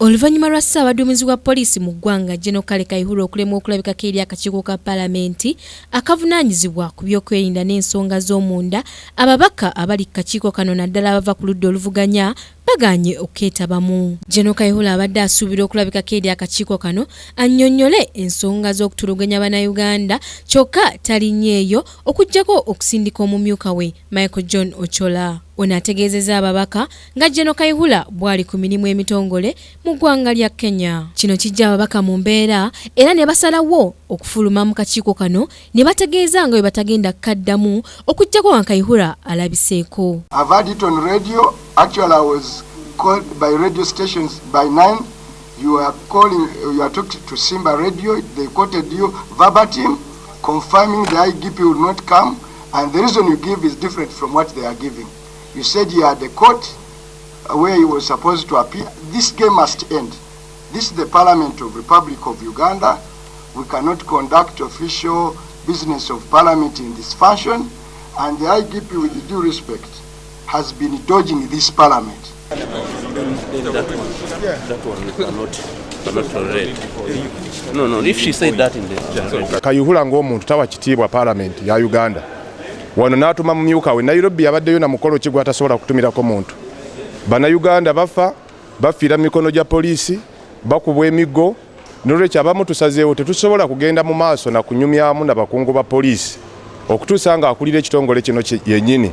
Oluvannyuma lwa Ssaabaduumizi wa poliisi mu ggwanga General Kale Kayihura okulemwa okulabikako eri akakiiko ka palamenti akavunaanyizibwa ku by'okwerinda n'ensonga z'omunda, ababaka abali ku kakiiko kano naddala abava ku ludda oluvuganya bagaanye okukeetabamu. General Kayihura abadde asuubirwa okulabikako eri akakiiko kano annyonnyole ensonga z'okutulugunya Bannayuganda kyokka talinnyeeyo okuggyako okusindika omumyuka we Michael John Ochola. Ono ategeezezza ababaka nga General Kayihura bw'ali ku mirimu emitongole mu ggwanga lya Kenya. Kino kiggye ababaka mu mbeera era ne basalawo okufuluma mu kakiiko kano ne bategeeza nga bwe batagenda kukaddamu okuggyako nga Kayihura alabiseeko. I've heard it on radio. Actually, I was called by radio stations by 9. You are calling, you are talking to Simba Radio. They quoted you verbatim, confirming the IGP will not come. And the reason you give is different from what they are giving. You said you had a court where he was supposed to appear. This game must end. This is the Parliament of Republic of Uganda. We cannot conduct official business of Parliament in this fashion. And the IGP, with due respect, has been dodging this Parliament. That one we cannot tolerate. No, if she said that in the Kayihura ng'omuntu tawa kitiibwa Parliament ya Uganda. Wano n'atuma mumyuka we Nairobi, yabaddeyo na mukolo ki gw'atasobola kutumirako muntu? Bannayuganda bafa, bafiira mu mikono gya poliisi, bakubwa emiggo. Nolwekyo abamu tusazeewo tetusobola kugenda mu maaso na kunyumyamu na bakungu ba poliisi okutuusa ng'akulira ekitongole kino yennyini,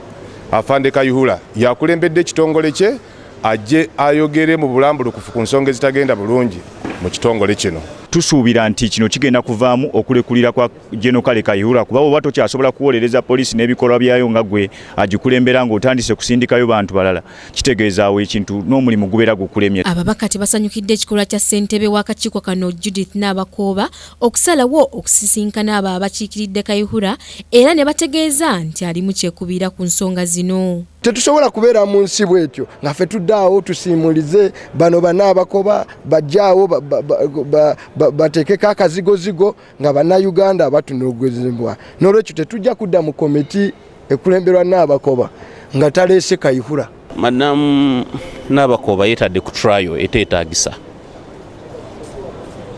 Afande Kayihura, yakulembedde ekitongole kye, ajje ayogere mu bulambulukufu ku nsonga ezitagenda bulungi mu kitongole kino. Tusuubira nti kino kigenda kuvaamu okulekulira kwa General Kale Kayihura, kuba oba tokyasobola kuwolereza poliisi n'ebikolwa byayo nga gwe agikulembera, ng'otandise kusindikayo bantu balala, kitegeeza awo ekintu n'omulimu gubeera gukulemye. Ababaka tebasanyukidde ekikolwa kya ssentebe w'akakiiko kano Judith Nabakooba okusalawo okusisinkana abo abakiikiridde Kayihura, era ne bategeeza nti alimu kyekubiira ku nsonga zino. Tetusobola kubeera mu nsi bwetyo nga ffe tuddaawo tusiimulize bano banaabakoba bajjaawo bateekeko akazigozigo nga Bannayuganda batunogezebwa. N'olwekyo tetujja kudda mu komiti ekulemberwa Naabakoba nga taleese Kayihura. Madam Nabakoba yeetadde ku trial eteetaagisa.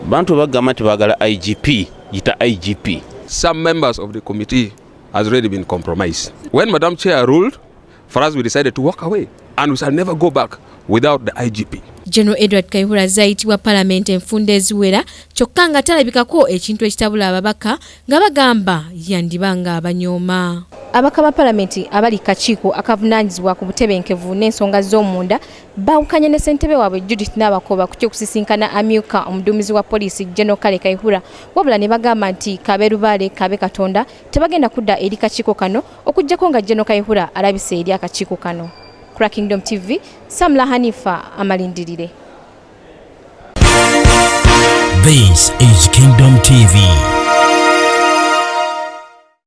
Bantu bagamba nti baagala IGP, yita IGP. Some members of the committee has already been compromised. When Madam Chair ruled, for us we decided to walk away and we shall never go back without the IGP. General Edward Kayihura azayitibwa palamenti enfunda eziwera kyokka nga talabikako, ekintu ekitabula ababaka nga bagamba yandiba nga abanyooma. Ababaka ba palamenti abali kakiiko akavunaanyizibwa ku butebenkevu n'ensonga z'omunda baawukanye ne ssentebe waabwe Judith Nabakooba ku ky'okusisinkana amyuka omuduumizi wa poliisi General Kale Kayihura, wabula ne bagamba nti kabe lubaale kabe Katonda, tebagenda kudda eri kakiiko kano okuggyako nga General Kayihura alabise eri akakiiko kano. Kura Kingdom TV, Samla Hanifa amalindirire. This is Kingdom TV.